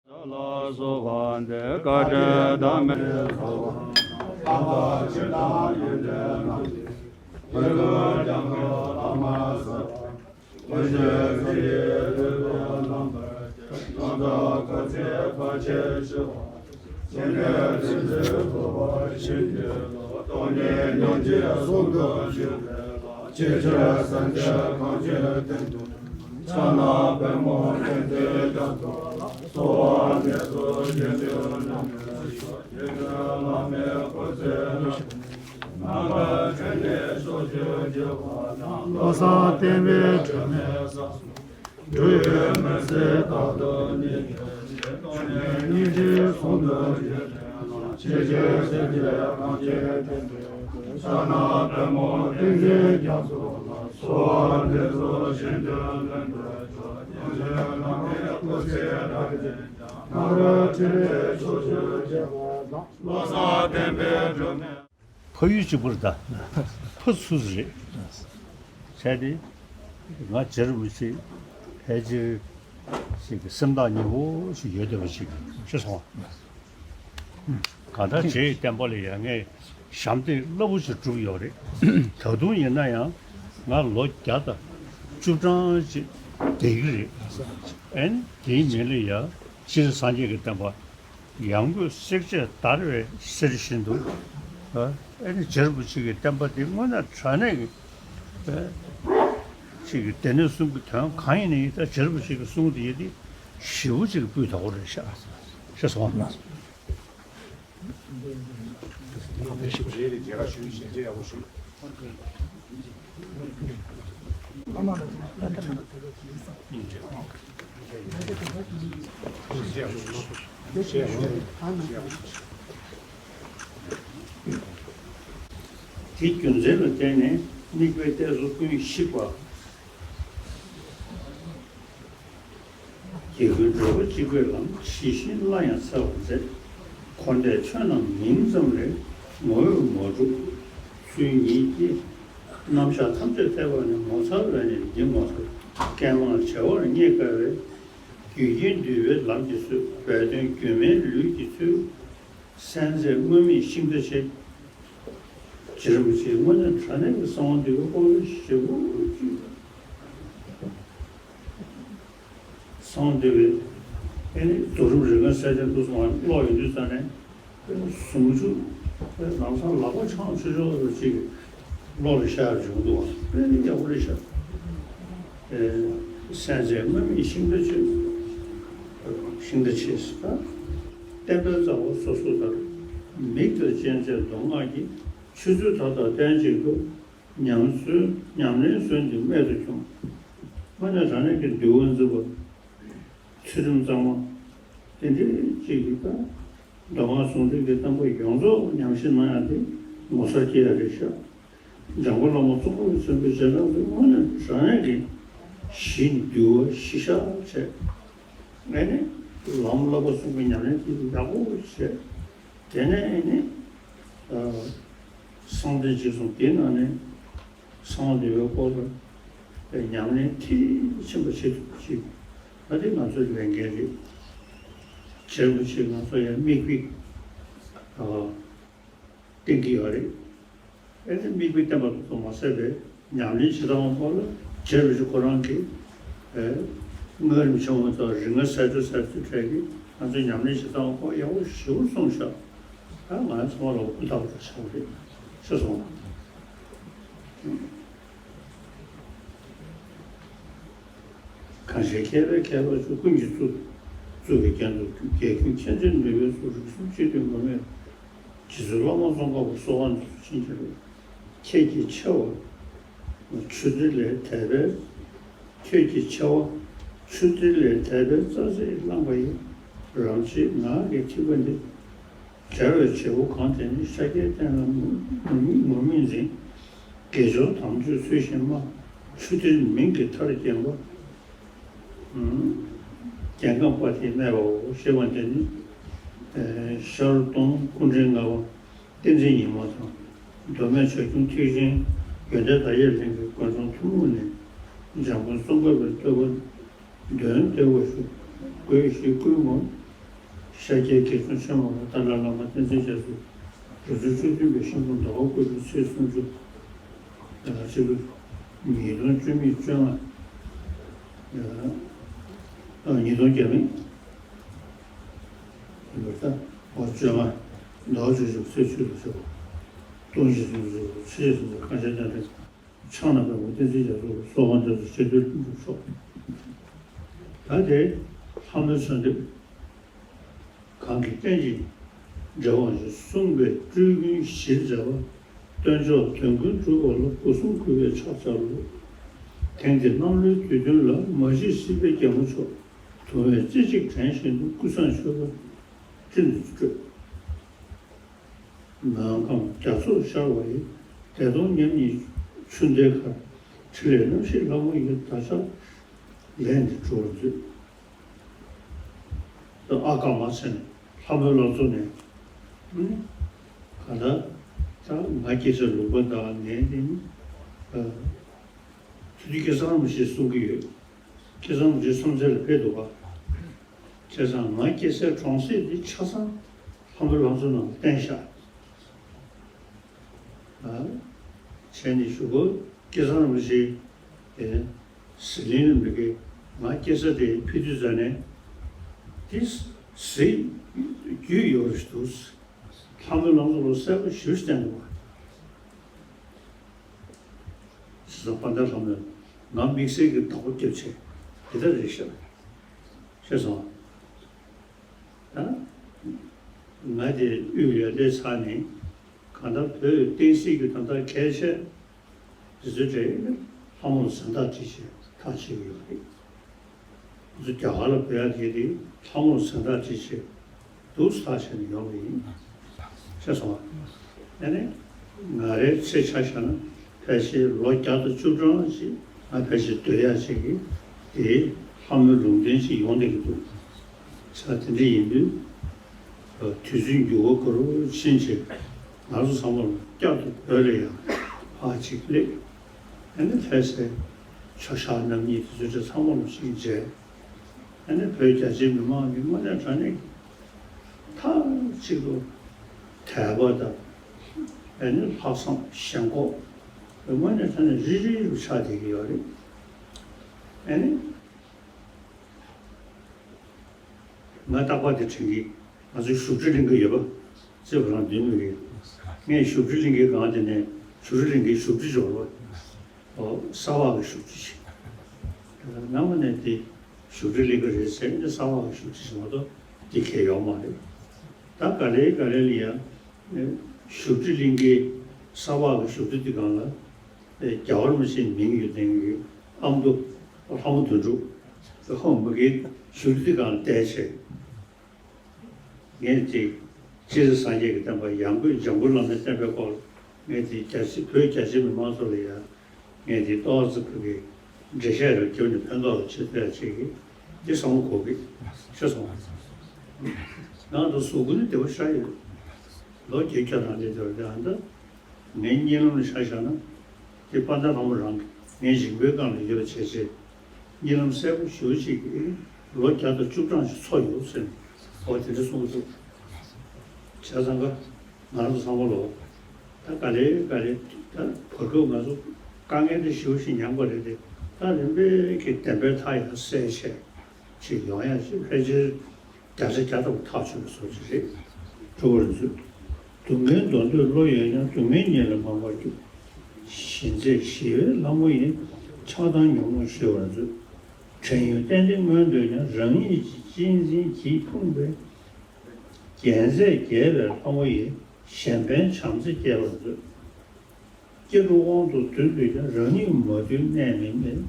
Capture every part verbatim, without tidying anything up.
ལ་སོགས་པ་འདི་བཀའ་དྲིན་དང་མེད། ཆེ་ཆེར་སེམས་ཅན་གང་ཆེ་སྟེང་དུ། ཕྱག་ན་པདྨོ་བསྟན་འཛིན་རྒྱ་མཚོ་ལ། གསོལ་བ་འདེབས་སོ་རྗེ་བཙུན་སྒྲོལ་མའི་མཚོ། རྗེ་བཙུན་བླ་མའི་སྐུ་ཚེ་རབ། ནམ་མཁའ་ཁྱོན་ནས་ཕྱོགས་བཅུར་རྒྱས་པ་དང་། བློ་བཟང་བསྟན་པའི་སྒྲོན་མེ་བསམ། འགྲོ་བའི་མུན་སེལ་རྟག་ཏུ་གནས། སྟོང་ཉིད་སྙིང་རྗེའི་ཟུང་དུ་འཇུག་པའི་ལམ། ཆེ་ཆེར་སེམས་ཅན་གང་ཆེ་སྟེང་དུ། ཕྱག་ན་པདྨོ་བསྟན་འཛིན་རྒྱ་མཚོ་ལ། གསོལ་བ་འདེབས་སོ་གཞན་དོན་མངོན་དུ་གྱུར། ཡོན་ཏན་བླ་མའི་སྐུ་ཚེ་རབ་བརྟན་ཅིང་། སྔ་རོལ་ཕྲིན་ལས་ཕྱོགས་བཅུར་རྒྱས་པ་དང་། བློ་བཟང་བསྟན་པའི་སྒྲོན་མེ། ཕ་ཡུལ་གཅིག་པུ་རེད་ད། ཕ་ཚུ་རེད། བྱས་ཏེ། ང་རྗེ་རིན་པོ་ཆེ་ཕལ་ཆེར་ཞིག་གི་སེམས་ཐག་ཉེ་བོ་ཞིག་ཡོད་བསྡད་པ་ཞིག་ཤེས་སོང་། གང་ལྟར་རྗེ་ཡི་བསྟན་པ་ལ་ཡ་ངས་ཞབས་འདེགས་རླབས་པོ་ཆེ་བསྒྲུབས་ཡོད་རེད། ད་དུང་ཡིན་ན་ཡང་ང་ལོ་བརྒྱ་དང་བཅུ་གྲངས་ཅིག་བསྡད་ཀྱི་རེད། ཨན་དེའི་མིང་ལ་ཡ་སྤྱིར་སངས་རྒྱས་ཀྱི་བསྟན་པ། ཡང་སྒོས་བསྲེགས་བཅད་བརྡར་བའི་གསེར་བཞིན་དུ། ཨ་ནི་རྗེ་རིན་པོ་ཆེ་གི་བསྟན་པ་འདི་དངོས་གནས་དྲང་གནས་ཀྱི་ཅིག་གི་སྡེ་སྣོད་གསུམ་གྱི་དོན་གང་ཡིན་ནའི་ད་རྗེ་རིན་པོ་ཆེ་གི་གསུང་འདི་ཡིན་ཏེ་ཞེ་པོ་ཅིག་སྤུས་དག་པོ་རེད་ཤག་ཤེས་སོང་ང་། དེའི་རྒྱུ་མཚན་ལ་བརྟེན་ནས་དམིགས་པའི་གཏད་སོ་ཀུན་ཞིག་པ། རྒྱལ་ཀུན་འགྲོ་བ་གཅིག་པའི་ལམ། ཇི་བཞིན་སླར་ཡང་འཚལ་བར་མཛད། འཁོར་འདས་ཆོས་རྣམས་མིང་ཙམ་ལས། ངོ་བོས་མ་གྲུབ་ཚུལ་ཉིད་ཀྱིས། རྣམ་གཞག་ཐམས་ཅད་ཐེག་པ་ནས། ངོ་མཚར་བས་ནི་འདི་ངོ་མཚར། བསྐལ་མང་བྱེ་བར་རྙེད་དཀའ་བའི། རྒྱུད་ཀྱིས་འདུལ་བའི་ལམ་གྱི་སྲོལ། སྦས་དོན་སྒྱུ་མའི་ལུས་ཀྱི་ཚུལ། གསལ་མཛད་དངོས་མེད་ཤིང་རྟ་ཆེ། རྗེ་རིན་པོ་ཆེས་དངོས་གནས་དྲང་གནས་ཀྱི་གསང་བ་འདུས་པའི་སྐོར་ཞེ་པོ་ཅིག་གསང་བ་འདུས་པའི་ཨེ་ནི་རྫོགས་རིམ་རིམ་ལྔ་གསལ་བྱེད་དུ་སོང་བ་ཀློག་ཡོང་དུས་ཙམ་ནས་ཨེ་ནི་ཟུང་འཇུག་ཨེ་ལམ་སང་ལག་པ་འཆང་ཆོག་ཆོག་ཅིག་བློ་ལ་ཤར་བྱུང་འདུག་བ། དཔེ་ནི་ཡག་པོ་རེད་ཤག་ཨེ་གསལ་མཛད་དངོས་མེད་ཤིང་རྟ་ཆེ། ཤིང་རྟ་ཆེ་ཟེར། བསྟན་པའི་རྩ་བ་སོ་སོ་ལྟར། མིག་ལྟར་སྤྱན་མཛེས་མདོ་སྔགས་ཀྱི། ཆོས་ཚུལ་མཐའ་དག་བསྟན་ཅིང་འགྲོ། ཉམས་སུ་ཉམས་ལེན་སོན་ཏེ་རྨད་དུ་བྱུང་། དངོས་གནས་དྲང་གནས་ཀྱི་འདུལ་བ་འཛིན་པ། ཚུལ་ཁྲིམས་གཙང་མ། དེ་འདྲའི་ཅིག་གི་ད་མདོ་སྔགས་ཟུང་འབྲེལ་གྱི་བསྟན་པ་ཡོངས་རྫོགས་ཉམས་ཞིབ་གནང་ཡག་དེ་ངོ་མཚར་སྐྱེ་ཡག་རེད་ཤག་འཇམ་མགོན་བླ་མ་ཙོང་ཁ་པ་ཆེན་པོའི་རྗེས་འབྲང་དེ་དངོས་གནས་དྲང་གནས་ཀྱི་གཞི་འདུལ་བ་གཞི་བཞག་བྱས། ཨེ་ནི་ལམ་བསླབ་པ་གསུམ་གྱི་ཉམས་ལེན་དེ་ཡག་པོ་བྱས། དེ་ནས་ཨེ་ནི་ཨ་གསང་བདེ་འཇིགས་གསུམ་དེའི་ནང་ནས་གསང་བ་འདུས་པའི་སྐོར་ལ་ཉམས་ལེན་མཐིལ་ཕྱིན་པ་བྱེད་ཐུབ་པ་ཞིག་ད་དེ་ང་ཚོའི་ལས་འགན་རེད། རྗེ་རིན་པོ་ཆེས་ང་ཚོ་ཡང་མིག་དཔེ་ཨ་བསྟན་གྱི་ཡོད་རེད། ཨེ་ནི་དམིགས་པའི་བསྟན་པ་ཐོག་ཏུ་མ་ཟད་པའི་ཉམས་ལེན་བྱེད་སྟངས་སྐོར་ལ་རྗེ་རིན་པོ་ཆེ་ཁོ་རང་གིས་ཨེ་སྔགས་རིམ་ཆེན་མོ་དང་རིམ་ལྔ་གསལ་བྱེད་གསལ་བྱེད་གྲས་ཀྱིས་ང་ཚོའི་ཉམས་ལེན་བྱེད་སྟངས་སྐོར་ཡག་པོ་ཞེ་པོ་གསུངས་ཤག་ད་ང་ཚང་མ་ལ་ཧུར་ཐག་པ་ཞིག་བྱེད་དགོས་རེད་ཤེས་སོང་། གང་ཞིག་མཁས་པའི་ཁྱད་པར་ཆོས་ཀུན་གྱི་གཙུག་གཙུག་གི་རྒྱན་དུ་གྱུར། རྒྱལ་ཀུན་མཁྱེན་བརྩེ་ནུས་པའི་གཟུགས། རིགས་གསུམ་སྤྱི་མཐུན་མུ་མེད། རྗེ་བཙུན་བླ་མ་ཙོང་ཁ་པ་གསོལ་བ་འདེབས་སོ་བྱིན་གྱིས་རློབས། ཁྱེད་ཀྱི་ཆེ་བ་ཆུ་གཏེར་ལས་འདས་པའི། ཁྱེད་ཀྱི་ཆེ་བ་ཆུ་གཏེར་ལས་འདས་པའི་རྩ་ཚིག་བླངས་པ་ཡི། རབ་བྱེད་ངག་གི་ཐིགས་པ་འདི། བྲལ་བའི་བྱེད་པོ་གང་དེ་ནི། ཤཱཀྱའི་བསྟན་ལ་ངུར་སྨྲིག་ངུར་སྨྲིག་འཛིན། དགེ་སྦྱོར་དམ་ཆོས་ཚུལ་བཞིན་སྨྲ། ཆུ་གཏེར་མིང་གི་མཐར་བརྒྱན་པ། རྒྱལ་ཁམས་དཔའ་ཐིག་སྨྲས་པའོ་ཞེས་པ་འདི་ནི། ཨེ་ཤར་གདོང་སྐུ་ཕྲེང་ལྔ་པ་བསྟན་འཛིན་ཉི་མ་དང་། མདོ་སྨད་བྱ་ཁྱུང་ཐེག་ཆེན་ཡོན་ཏན་དར་རྒྱས་གླིང་གི་དགོན་གྲོང་ཐུན་མོང་ནས་འཇམ་མགོན་ཙོང་ཁ་པའི་བསྟོད་པ་འདོན་བདེ་བར་ཞུ། དགོས་ཞེས་བསྐུལ་མོ། ཤཱཀྱའི་དགེ་སློང་ཆེན་མོ་ཏཱ་ལའི་བླ་མ་བསྟན་འཛིན་རྒྱ་མཚོ། རབ་བྱུང་བཅུ་བདུན་པའི་ཤིང་སྦྲུལ་ཟླ་བ་དགུ་པའི་ཚེས་སུམ་ཅུ། ཕྱི་ལོ་ཉིས་སྟོང་བཅུ་མེད་བཅོ་ལྔ། ཉིས་སྟོང་བརྒྱ་མེད། ཡིན་པར་ཐལ། བཅོ་ལྔ། ཟླ་བ་བཅུ་གཅིག་པའི་ཚེས་བཅུ་ལ་ཆོག་སྟོང་ཞིག་ཚུན་ཚོད་ཆེས་སུ་གང་ཤར་ལྡན་ལྡན། ཕྱག་ན་པདྨོ་བསྟན་འཛིན་རྒྱ་མཚོ་གསོལ་བ་འདེབས་སོ། ཆེ་བསྟོད་ཕུལ་ཆོག་ད་དེ་ལྷ་མོའི་གསོལ་འདེབས། གང་གིས་རྟེན་ཅིང་འབྲེལ་བ་ཞིག་གསུངས་པའི་སྤྲུལ་རྒྱུན་གཞིར་བྱ་བ། སྟོན་མཆོག་དོན་ཀུན་གྲུབ་པ་ལ་སྒོ་གསུམ་གུས་པས་ཕྱག་བྱ་ལོ། དེང་འདིར་གནམ་ལོའི་དུས་སྟོན་ལ། མ་བཞེས་སྲིད་པའི་རྒྱལ་མོ་མཆོག་དུང་བས་རྩེ་གཅིག་དྲན་བཞིན་དུ། ཀུན་བཟང་མཆོད་པ་སྤྲིན་དུ་སྤྲོས། མོན་ཁམས་རྒྱ་མཚོར་ཤར་བ་ཡི། བདེ་སྟོང་མཉམ་ཉིད་ཆུ་ཟླའི་ཁར། ཕྲིན་ལས་རྣམ་བཞིའི་ལྷ་མོ་ཡི། བདག་ཅག་ལས་འདི་སྒྲུབ་པར་མཛོད། ཨ་ཀ་མ་ཚད་ནས་ལྷ་མོའི་ལག་ཚོ་ནས། ཨ་ནི་གང་ལྟར་ད་ང་སྐྱེ་ས་ལུང་པ་དང་ངའི་དེ་ནི། ཨ། དེ་དུས་སྐལ་བཟང་རིན་པོ་ཆེས་གསུང་གི་ཡོད། སྐལ་བཟང་རིན་པོ་ཆེ་སུམ་རྩེན་ལ་ཕེབས་འདུག་ག་བྱས་ཙང་ང་སྐྱེ་སའི་གྲོང་གསེབ་འདི་ཆ་ཚང་ལྷ་མོའི་ལང་ཚོ་ནང་བསྟན་ཤག་ཨ། བྱས་ནས་ཞུ་གོ། སྐལ་བཟང་རིན་པོ་ཆེ། ཨེ། ཟི་ལིང་ལ་མི་དགེ། ང་སྐྱེ་ས་དེ་ཕི་དུས་ཟ་ནས། དེ་ཟི་རྒྱུས་ཡོད་རེད་འདུག་ལྷ་མོའི་ལང་ཚོ་ལ་གསལ་པོ་ཞེ་པོ་བསྟན་འདུག་ག་བྱས་ཙང་དཔལ་ལྡན་ལྷ་མོས་ང་དམིགས་བསལ་གྱི་བདག་པོ་རྒྱབ་བྱས་དེ་ལྟར་རེད་ཤག་ཤེས་སོང་། ད་ང་དེ་དབུས་ལ་སླེབས་ཚར་ནས་གང་ལྟར་བོད་བསྟན་སྲིད་ཀྱི་དོན་དག་གལ་ཆེ་དེ་ཚོའི་གྲས་ལྷ་མོ་ལ་གཟེངས་རྟགས་སྤྲད་བྱས་ཐག་བཅད་ཀྱི་ཡོད་རེད། ང་ཚོ་རྒྱ་གར་ལ་བོད་ཡག་དེ་རེད། ལྷ་མོ་ལ་གཟེངས་རྟགས་སྤྲད་བྱས་འདུག་སེ་ཐག་བཅད་ནས་ཡོང་བ་ཡིན། ཤེས་སོང་ང་། ཨ་ནི་ང་རའི་ཚེ་ཆ་བཞག་ན་ཕལ་ཆེར་ལོ་བརྒྱ་དང་བཅུ་གྲངས་ཤིག་ང་ཕལ་ཆེར་སྡོད་ཡག་ཅིག་གི་དེ་ལྷ་མོའི་ལུང་བསྟན་ཅིག་ཡོང་བསྡད་ཀྱི་འདུག་ས་དེ་འདྲ་ཡིན་དུས། དུས་ཚོད་འགྱུར་བ་འགྲོ་རོགས་ཕྱིན་ཆད་ང་ཚོ་ཚང་མ་ལ་བསྐྱར་དུ་བོད་ལ་ཡང་ཕར་ཅིག་སླེབས། ཨ་ནི་ལྷ་སའི་ཆོས་ཞག་རྣམ་གཉིས་དེ་ཚོ་ཚང་མ་ལ་ཞིག་མཇལ། ཨ་ནི་བོད་རྒྱ་ཆེའི་མི་མང་གི་དངོས་གནས་དྲང་གནས་མཐའ་གཅིག་ཏུ་དད་པ་དང་། ཨ་ནི་ལྷག་བསམ་ཞེན་ཁོག་དངོས་གནས་དྲང་གནས་རིལ་རིལ་རུ་ཆགས་བསྡད་ཀྱི་ཡོད་རེད། ཨ་ནི། ང་རྟག་པར་དེ་དྲན་གྱི། ང་ཚོའི་བཞུགས་ཁྲི་གླིང་ག་ཡོད་པ། རྩེ་བ་རང་མདུན་མི་རེད། ངས་བཞུགས་ཁྲི་གླིང་གའི་སྒང་དེ་ནས་བཞུགས་ཁྲི་གླིང་གའི་བཞུགས་ཁྲི་འབྱོར་བ། ཨོ། ས་འོག་གི་བཞུགས་ཁྲི་ཞིག་ནམ་ནས་དེ་བཞུགས་ཁྲི་གླིང་ག་རེད་ཟེར་ནས་ས་འོག་གི་བཞུགས་ཁྲི་ཞིག་མ་གཏོགས་དེ་གས་ཡོད་མ་རེད། ད་ག་ལེ་ག་ལེ་ལ་ཡ། བཞུགས་ཁྲི་གླིང་གའི་ས་འོག་གི་བཞུགས་ཁྲི་དེ་སྒང་ལ། རྒྱལ་བ་རིན་པོ་ཆེའི་མིང་ཡོད་མཁན་གྱི་ཨ་མདོ་ལྷ་མོ་དོན་གྲུབ་ཧོ་མི་དགེ་བཞུགས་ཁྲི་སྒང་བསྡད་བྱས། ངས་ཅིག་སྤྱིར་སངས་རྒྱས་ཀྱི་བསྟན་པ་ཡང་སྒོས་འཇམ་མགོན་བླ་མའི་བསྟན་པའི་སྐོར་ངས་ཅིག་རྒྱ་ཆེ་བོད་རྒྱ་ཆེ་མི་མང་ཚོ་ལ་ཡང་ངས་ཅིག་ཏོག་ཙམ་ཁུར་གི་འགྲེལ་བཤད་རེ་བརྒྱབ་ནས་ཕན་ཐོགས་ལ་བྱེད་ཐུབ་ཡ་ཅིག་གི་འདི་བསམ་བློ་འཁོར་གི་ཤེས་སོང་། ང་ཚོ་གཟུགས་པོ་ནི་བདེ་པོ་ཤར་ཡོད། ལོ་བརྒྱད་ཅུ་ནང་སླེབས་དུས་ཨ་ད། ངའི་གཉིད་ལམ་ལ་ཆ་བཞག་ན། དེ་དཔལ་ལྡན་ལྷ་མོ་རང་གིས་ངའི་མཇིང་པའི་སྒང་ལ་ཡོད་པ་བྱས་བྱས། གཉིད་ལམ་གསལ་པོ་ཞེ་པོ་ཅིག་གིས་ལོ་བརྒྱ་དང་བཅུ་གྲངས་ཤིག་འཚོ་ཡོད་ཟེར་ནས་འོ་དེ་འདྲ་གསུངས་འདུག་བྱས་ཙང་ཀ་ང་རང་ཚོ་ཚང་མ་ལོ། ད་ག་ལེ་ག་ལེ་ད་བར་སྐབས་ང་ཚོ་དཀའ་ངལ་འདི་ཞེ་པོ་ཞིག་མྱངས་པ་རེད་དེ། ད་རིམ་པས་ཀྱི་བདེན་པའི་མཐའ་ཡང་གསལ་བྱས་ཅིག་ཡོང་ཡ་ཅིག་ཕལ་ཆེར། བརྒྱ་ཆ་བརྒྱ་ཐམ་ཐག་ཆོད་པའི་བཟོ་ཅིག་རེད། གྲུབ་པར་མཛོད། སྡུག་བསྔལ་མདོར་བསྡུས་བློ་ཡོད་ཀྱང་། སྡུག་བསྔལ་ཉིད་ལ་མ་བར་འགྱུར། ཞི་མཛད་ཞི་བའི་ལྷ་མོ་ཡིས། ཆགས་སྡང་ཉོན་མོངས་ཞི་བར་མཛོད། བྲན་གཡོག་གཏན་བདེ་མངོན་འདོད་ཀྱང་། རང་ཉིད་ཀྱི་གཅེས་འཛིན་གྱིས་ཕོངས་པའི། རྒྱལ་མཛད་རྒྱས་པའི་ལྷ་མོ་ཡིས། གཞན་ཕན་བྱམས་བརྩེ་སྐྱེ་བར་མཛོད། སྐྱེ་འགྲོ་དབང་དུ་འདུས་འདོད་ཀྱང་། རང་ཉིད་མ་འདུས་གནས་མིན་མེད།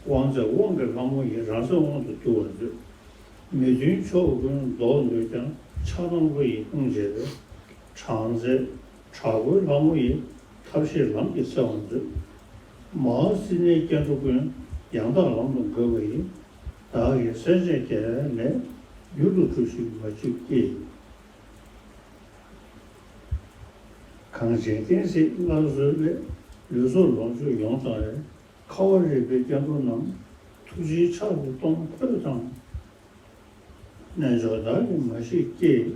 དབང་མཛད་དབང་གི་ལྷ་མོ་ཡིས། རང་སེམས་དབང་དུ་འདུ་བར་མཛོད། མི་མཐུན་ཕྱོགས་ཀུན་ལྡོག་འདོད་ཀྱང་། ཆགས་སྡང་བློ་ཡིས་ཕོངས་བྱས་པའི། དྲག་རྩལ་དྲག་པོའི་ལྷ་མོ་ཡིས། ཐབས་ཤེས་ལམ་གྱིས་སེལ་བར་མཛོད། མ་བསྲིངས་ནས་སྐྱེ་འགྲོ་ཀུན། ཡང་དག་ལམ་དུ་འགོད་པ་ཡིས། བདག་གིས་སེལ་བྱེད་རྒྱལ་བའི་ལས། མྱུར་དུ་གྲུབ་ཤིག་མ་བཅོས་ཀྱིས། གངས་ཅན་བསྟན་སྲིད་སླར་གསོའི་སླད། ལུས་སྲོག་ལོངས་སྤྱོད་ཡོངས་གཙང་བའི། ཁ་བ་རི་པའི་སྐྱེ་འགྲོ་རྣམས། ཐུགས་རྗེའི་ཕྱག་ཏུ་གཏོང་ཕོད་དང་། རྣལ་འབྱོར་བདག་གིས་མ་ཤེས་སྐྱེས།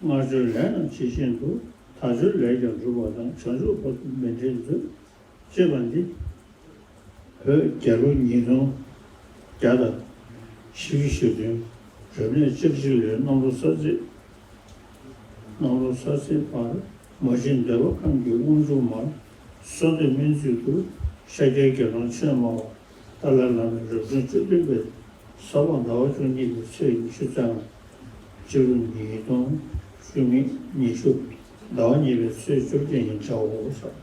སྔར་བྱས་ལས་རྣམས་ཇི་བཞིན་དུ། ད་ལྟའི་ལས་ཀྱང་འགྲུབ་པ་དང་། བྱང་ཆུབ་བར་དུ་མི་འབྲལ་མཛོད། ཅེས་པ་འདི། བོད་རྒྱལ་ལོ་ཉིས་སྟོང་བརྒྱ་དང་བཞི་བཅུ་ཞེ་བདུན། རབ་གནས་ལྕགས་བྱི་ལོའི་གནམ་ལོ་གསར་ཚེས། གནམ་ལོ་གསར་ཚེས་བར། མ་གཅིག་འདོད་པ་ཁམས་ཀྱི་དབང་ཕྱུག་མ། བསོད་བདེ་སྨན་མཛོད་དུ། ཤཱཀྱའི་དགེ་སློང་ཆེན་མོ། ཏཱ་ལའི་བླ་མའི་རབ་བྱུང་བཅུ་བདུན་པའི་ས་ཕག་ཟླ་བ་བཅུ་གཉིས་པའི་ཚེས་ཉི་ཤུ་རྩ་ལྔ། སྤྱི་ལོ་ཉིས་སྟོང་བཅུ་གཉིས། ཉི་ཤུ་ཟླ་བ་གཉིས་པའི་ཚེས་བཅོ་བརྒྱད་ཉིན་བྱའོ་ཟེར།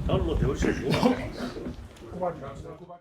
ད་ལོ་བདེ་བོ་བྱེད་ཤོག